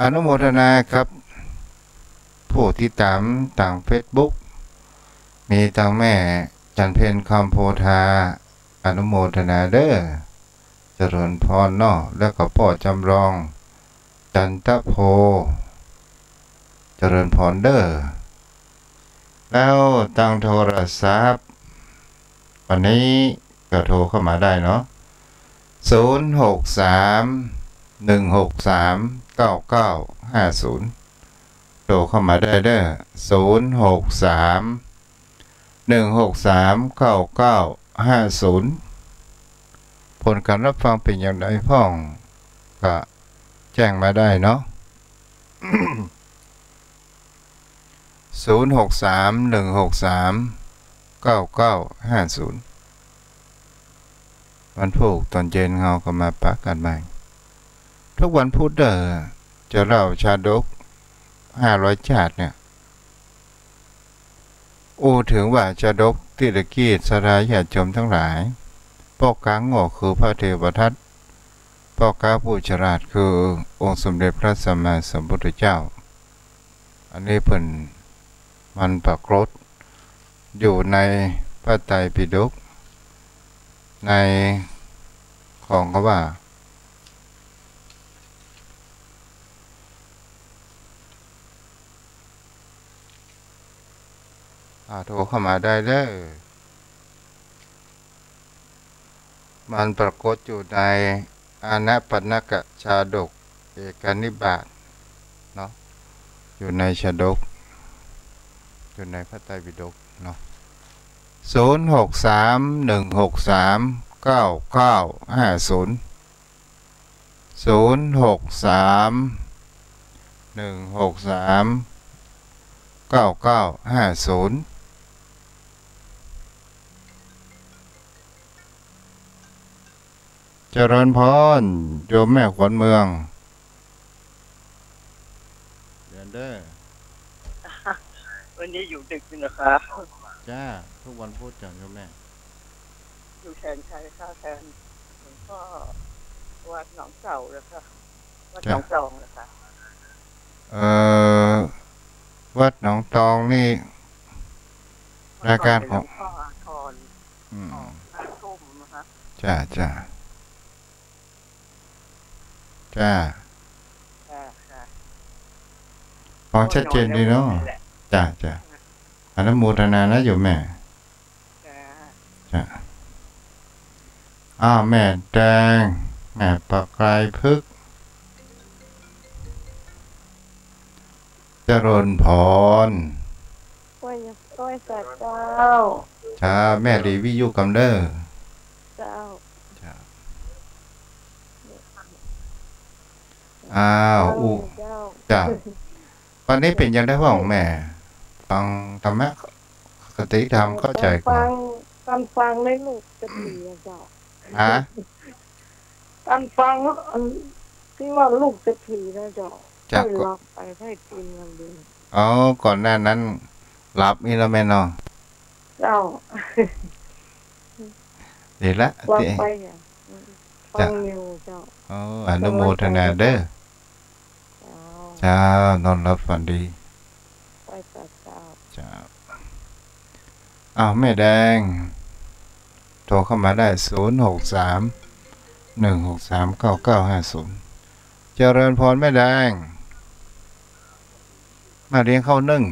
อนุโมทนาครับ ผู้ติดตามตางเฟซบุ๊ก มีตังแม่จันเพ็ญ คำโพธา อนุโมทนาเด้อ เจริญพรเนาะ แล้วก็ป้อจำลอง จันทโพ เจริญพรเด้อ แล้วตางโทรศัพท์ วันนี้ก็โทรเข้ามาได้เนาะ ศูนย์หกสาม หนึ่งหกสาม เก้าเก้าห้าศูนย์ โทรเข้ามาได้เด้อ ศูนย์หกสาม หนึ่งหกสาม เก้าเก้าห้าศูนย์ ผลการรับฟังเป๋นอย่างใดพ่อง ก็แจ้งมาได้เนาะ ศูนย์หกสาม หนึ่งหกสาม เก้าเก้าห้าศูนย์ วันพูกตอนเย็นเฮาก็มาปะกั๋นใหม่ ทุกวันพูกเด้อ จะเล่าชาดกห้าร้อยชาติเนี่ย อู้เถิงว่าชาดกตี้ตะกี้ ศรัทธาญาติโยมตังหลาย ป้อก๋างก็คือพระเทวทัต ป้อก๊าผู้ฉลาดคือองค์สมเด็จพระสัมมาสัมพุทธเจ้า อันนี้เปิ้น มันปรากฏอยู่ในพระไตรปิฎก ในของกำว่า อ่า โทรเข้ามาได้เด้อ มันปรากฏอยู่ในอานะปัณณกชาดก เอกนิบาตเนาะ อยู่ในชาดก อยู่ในพระไตรปิฎกเนาะ ศูนย์หกสาม หนึ่งหกสาม เก้าเก้าห้าศูนย์ ศูนย์หกสาม หนึ่งหกสาม เก้าเก้าห้าศูนย์ เจริญพร โยมแม่ขวัญเมือง เรียนเด้อ วันนี้อยู่ดึกอยู่นะคะ จ้า ทุกวันพูกจ้ะโยมแม่ อยู่แสนชัยค่ะ แสน หลวงพ่อวัดหนองเต่าเลยค่ะ วัด จ้ะ หนองตองเลยค่ะ เอ่อ วัดหนองตองนี่ รายการของ หลวงพ่ออาทร อืม ออกห้าทุ่มนะคะ จ้า จ้า จ้า ค่ะ ค่ะ ฟังชัดเจนดีเนาะ โอ้ย น้อยแล้ว จ้า จ้า อนุโมทนานะโยมแม่ จ้า จ้า อ้าว แม่แดง แม่ประกายพฤกษ์ เจริญพร ไหว้ ไหว้สาเจ้า จ้า แม่หลีวิทยุกำเน้อ เจ้า จ้า อ้าว อู้ เจ้า จ้า วันนี้เป๋นจะไดพ่องแม่ ฟังธรรมะ คติธรรมเข้าใจ๋ก่อ ฟัง ฟัง ฟังในลูกเศรษฐีอะเจ้า ฮะ ฟัง ฟังอันตี้ว่าลูกเศรษฐีนะเจ้า จ้า ใค่หลับไปใค่ตื่นกันดี อ๋อ ก่อนหน้านั้นหลับนี่เนาะแม่เนาะ เจ้า ดีละ หลับไปอะ จ้า ฟังอยู่เจ้า อ๋อ อนุโมทนาเน้อ เจ้า เจ้า นอนหลับฝันดี ไหว้สาเจ้า เจ้า อ้าว แม่แดง โทรเข้ามาได้ ศูนย์หกสาม หนึ่งหกสาม เก้าเก้าห้าศูนย์ เจริญพรแม่แดง มาเลี้ยงข้าวนึ่ง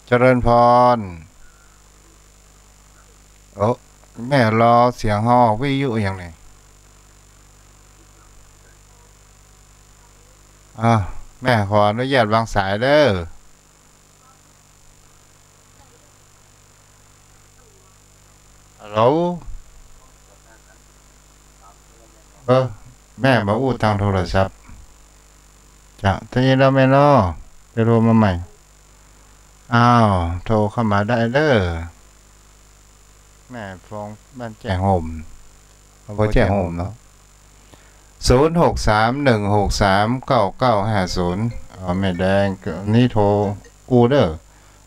เจริญพร โอ้ แม่รอเสียงฮอวิทยุอย่างนี้ อ้าว แม่ขออนุญาตวางสายเน้อ ฮัลโหล เออ แม่มาอู้ตางโทรศัพท์ จ้ะ ทีนี้เนาะแม่เนาะ จะโทรมาใหม่ อ้าว โทรเข้ามาได้เน้อ แม่ฟองบ้านแจ้ห่ม อำเภอแจ้ห่มเนาะ ศูนย์หกสาม หนึ่งหกสาม เก้าเก้าห้าศูนย์ อ๋อ แม่แดง นี่โทรกู้เน้อ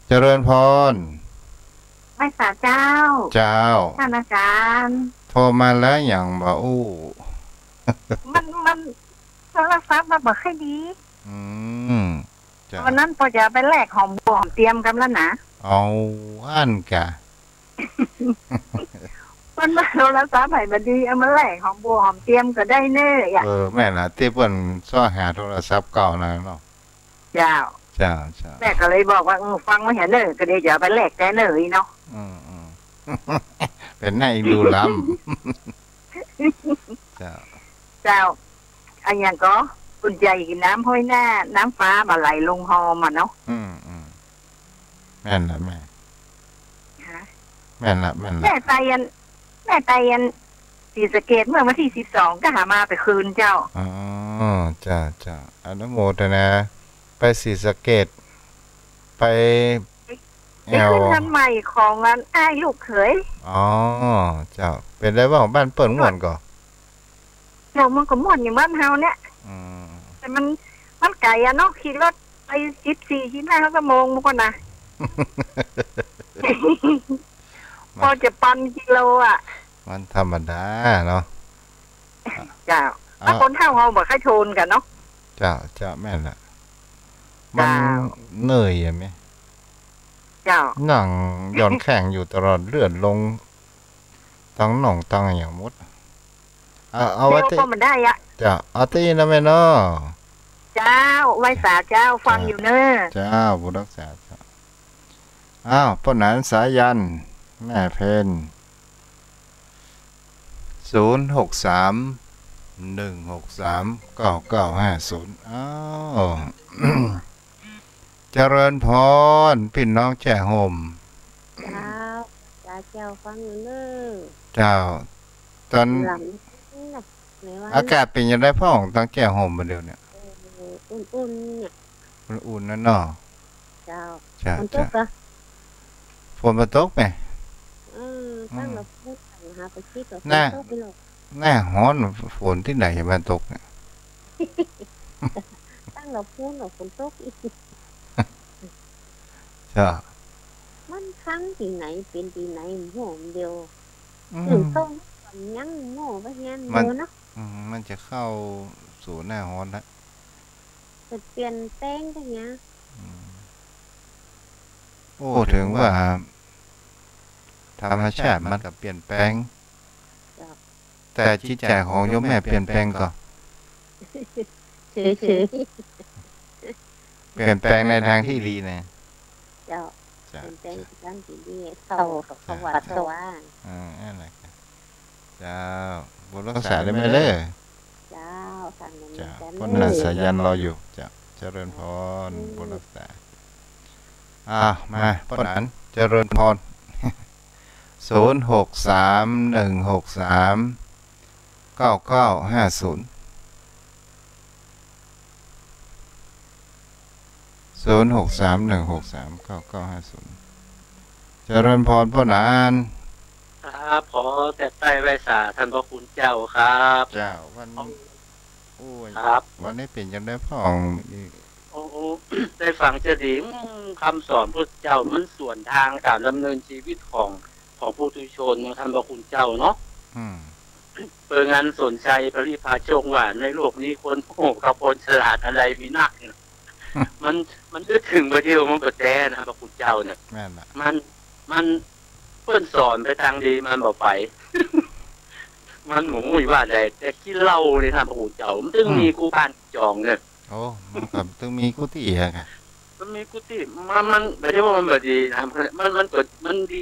เจริญพร ไหว้สาเจ้า เจ้า ท่านอาจารย์ โทรมาแล้วอย่างบ่อู้ มัน มัน โทรศัพท์มันบ่ค่อยดี อืม เจ้า วันนั้นปอจะไปแลกหอมบัวหอมเตียมกำแล้วนะ เอาอั้นกะ วันนั้นโทรศัพท์ไหนบ่ดี เอามาแลกหอมบัวหอมเตียมก็ได้เน้ออะ เออ แม่นละ ตี้เปิ้นซ้อหาโทรศัพท์เก่านั่นเนาะ เจ้า เจ้า เจ้า แม่ก็เลยบอกว่า เออ ฟังไว้เหียเน้อ ก็เดี๋ยวจะเอาไปแลกแต๊เน้ออีเนาะ อืม อืม เป๋นหน้าเอ็นดูล้ำ เจ้า เจ้า อะหยังก็ อุ่นใจ๋กิ๋นน้ำห้อยหน้า น้ำฟ้าบ่ไหลลงฮอมอะเนาะ อืม อืม แม่นละแม่ ฮะ แม่นละ แม่นละ แม่ไปอัน แม่ไปอันศรีสะเกษเมื่อวันตี้สิบสอง ก็หามาไปคืนเจ้า อ๋อ เจ้า เจ้า อนุโมทนา ไปศรีสะเกษ ไป ไป แอ่ว ขึ้นเฮือนใหม่ของอันอ้ายลูกเขย อ๋อ เจ้า เป๋นไดบ้างบ้านเปิ้นม่วนก่อ เจ้า มันก็ม่วนอยู่บ้านเฮาเนี่ย อืม แต่มัน มันไก๋อะเนาะ ขี่รถไปสิบสี่ สิบห้าชั่วโมงมันก็นะ มัน ปอจะปันกิโลอะ มันธรรมดาเนาะ เจ้า อ่ะ ถ้าคนเฒ่าเฮาบ่ค่อยทนกั๋นเนาะ เจ้า เจ้า แม่นละ มัน เจ้า เหนื่อยอะแม่ เจ้า นั่งหย่อนแข้งอยู่ตลอด เลือดลงตังน่องตังอะหยังหมด เอา เอาไว้ตี้ เดี๋ยวก็มันได้อะ เจ้า เอาตี้นะแม่เนาะ เจ้า ไหว้สาเจ้า ฟังอยู่เน้อ เจ้า บุญรักษาเจ้า อ้าว ป้อหนานสายัณ แม่เพน ศูนย์หกสาม หนึ่งหกสาม เก้าเก้าห้าศูนย์ อ้าว เจริญพร ปี้น้องแจ้ห่ม เจ้า สาเจ้าฟังอยู่เน้อ เจ้า ต๋อน หลังนะ ไหนวะ อากาศเป๋นจะไดพ่องตางแจ้ห่มบ่าเดี่ยวเนี่ย เออ อุ่นๆ เนี่ย อุ่นๆ นั่นเนาะ เจ้า เจ้า ฝนตก เจ้า กะ ฝนบ่ตกแม่ เออ อืม ตั้งละพูนหาไปคิดว่าฝนตกไปหรอก หน้าฮ้อน ฝนตี้ไหนจะมาตกเนี่ย ตั้งละพูนว่าฝนตกอีก เจ้า มันค้างตี้ไหน เป๋นตี้ไหน โหมเดียว อืม ถึงต้องยังโม่ไว้เฮียน มัน เดียวเนาะ อืม มันจะเข้าสู่หน้าฮ้อนละ จะเปลี่ยนแปลงกั๋นเนี่ย อืม โอ้ เถิงว่า ธรรมชาติมันก็เปลี่ยนแปลง เจ้า แต่จิตใจ๋ของโยมแม่เปลี่ยนแปลงก่อ เฉยๆ เปลี่ยนแปลงในตางตี้ดีนะ เจ้า เจ้า เปลี่ยนแปลงในตางตี้ดี เข้ากับวัด เจ้า เข้าว่า อ่า นั่นแหละ เจ้า บุญรักษาได้ไหมเล่อ เจ้า จ้ะ ป้อหนานสายันรออยู่ จ้ะ เจริญพร บุญรักษา อ้าว มา ป้อหนาน เจริญพร ศูนย์หกสาม หนึ่งหกสาม เก้าเก้าห้าศูนย์ ศูนย์หกสาม หนึ่งหกสาม เก้าเก้าห้าศูนย์ เจริญพร ป้อหนาน ครับ ขอแตบใต้ไหว้สาท่านพระคุณเจ้าครับ เจ้า วัน โอ้ย ครับ วันนี้เป๋นจังใดพ่อง โอ้ ได้ฟังจะดี อืม คำสอนพระเจ้ามันสวนทางการดำเนินชีวิตของ ของปุถุชนนะท่านพระคุณเจ้าเนาะ อืม เปิงอันสนชัยปริภาชกว่า ในโลกนี้คนโง่กับคนฉลาดอันใดมีนักเนี่ย มัน มันนึกเถิงบ่าเดี่ยวมันก็แต๊นะพระคุณเจ้าเนี่ย แม่นละ มัน มัน เปิ้นสอนไปตางดีมันบ่ไป มันบ่ฮู้ว่าใด แต่กินเหล้านี่ท่านพระคุณเจ้า มันตึง อืม มีกู้บ้านกู้จองเนี่ย โอ้ มันก็ตึงมีกู้ตี้อะค่ะ มันมีกู้ตี้ มัน มันบ่ใจ้ว่ามันบ่ดีนะ มัน มันก็ มันดี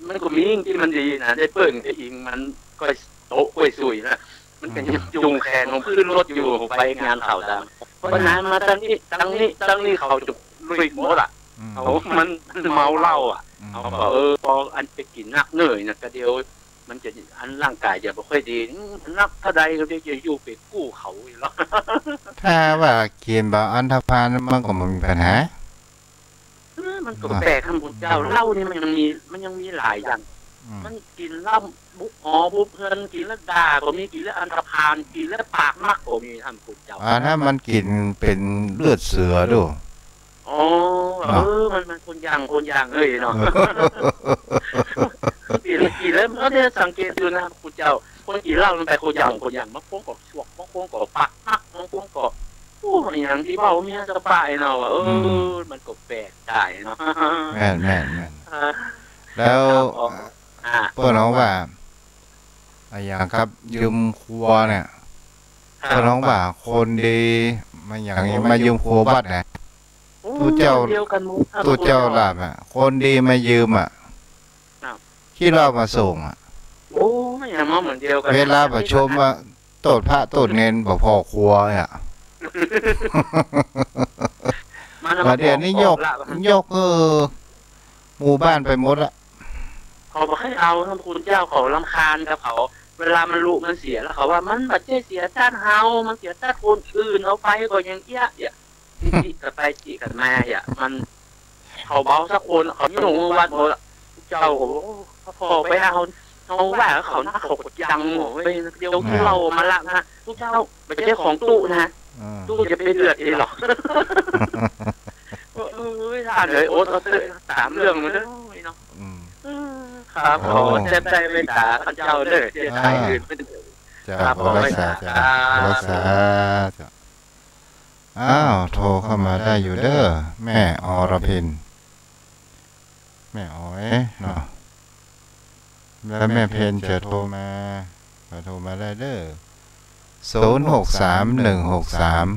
มันก็มีตี้มันดีนะ ได้เปิ้งได้อิง มันก็โต๊ะก้วยสุยนะ มันก็ยังจูงแขนผมขึ้นรถอยู่ ไปงานเขาดัง เพราะนั้นมาตางนี้ ตางนี้ ตางนี้เขาจะลุยหมดอะ อืม เขา มัน มันเมาเหล้าอะ อืม เขาก็ เออ ปออันไปกิ๋นนักเน่ยนะ ก็เดี๋ยว มันจะ อันร่างกายจะบ่ค่อยดี อืม นักเท่าใดก็เดี๋ยวจะอยู่ไปกู้เขาอีกแล้ว ถ้าว่ากิ๋นบ่าอันธพาลมันก็บ่มีปัญหา เออ มันก็แปลกท่านพระคุณเจ้า เหล้านี่มันยังมี มันยังมีหลายอย่าง อืม มันกิ๋นแล้วบุบหอบุบเฮือน กิ๋นแล้วด่าก็มี กิ๋นแล้วอันธพาล กิ๋นแล้วปากมักก็มีท่านพระคุณเจ้า อ่า ถ้ามันกิ๋นเป๋นเลือดเสือดู อ๋อ เนาะ เออ มัน มันคนอย่าง คนอย่างเอ้ยเนาะ เออ กิ๋น กิ๋นแล้วมันก็ได้สังเกตอยู่นะพระคุณเจ้า คนกิ๋นเหล้ามันไปคนอย่าง คนอย่าง บางคนก็สวก บางคนก็ปากมัก บางคนก็ โอ้ อย่างตี้เว้าเมียสบายเนาะ เออ อืม มันก็แปลกได้เนาะ แม่น แม่น แม่น อ่า แล้ว ครับผม อ่า เปิ้นฮ้องว่า อะหยังครับ ยืมครัวเนี่ย ครับ เปิ้นฮ้องว่าคนดี มาหยัง โอ้ มายืมครัววัดนะ โอ้ ตุ๊เจ้า เดียวกั๋นหมดครับ ตุ๊เจ้าลาบอะ คนดีมายืมอะ ครับ ขี้เหล้ามาส่งอะ โอ้ อย่างนั้นเหมือนเดียวกั๋น เวลาประชุมอะ โต้ษพระโต้ษเณรบ่ผ่อครัวอะ มันเอา บ่าเดี่ยวนี้ยก ของออกละ ยก เออ หมู่บ้านไปหมดละ เขาบ่ใค่เอาท่านพระคุณเจ้า เขารำคาญกับเขา เวลามันลุมันเสียแล้วเขาว่า มันบ่ใจ้เสียตัดเฮา มันเสียตัดคนอื่น เอาไปก็ยังเอี้ยะเอี้ยะ จิกกั๋นไปจิกกั๋นมาเอี้ยะ มัน เขาเบาสักคน เขาหยุ่งวัดหมดละ เจ้าก็บอก โอ้ พอไปเอา เอาว่าเขานะ เขาก็ยังหมดเว้ย เดี๋ยว อ่า เหล้ามาละนะ ตุ๊เจ้า บ่ใจ้ของตุ๊นะ อืม ตุ๊จะไปเดือดเองหรอก เออ ท่านเอ๋ย โอ๊ตเอาเถอะ สามเรื่องมาเด้อเนาะ อืม เออ ครับ โอ้ ขอแจ้งได้เมตตาท่านเจ้าเด้อ เสียหาย อ่า อื่นเป็น เจ้า ครับ ขอรักษา ขอไหว้สา เจ้า ครับ ขอรักษา เจ้า อ้าว โทรเข้ามาได้อยู่เด้อ แม่อรพิน แม่อ๋อยเนาะ แล้วแม่เพ็ญจะโทรมา ก็โทรมาได้เด้อ ศูนย์หกสาม หนึ่งหกสาม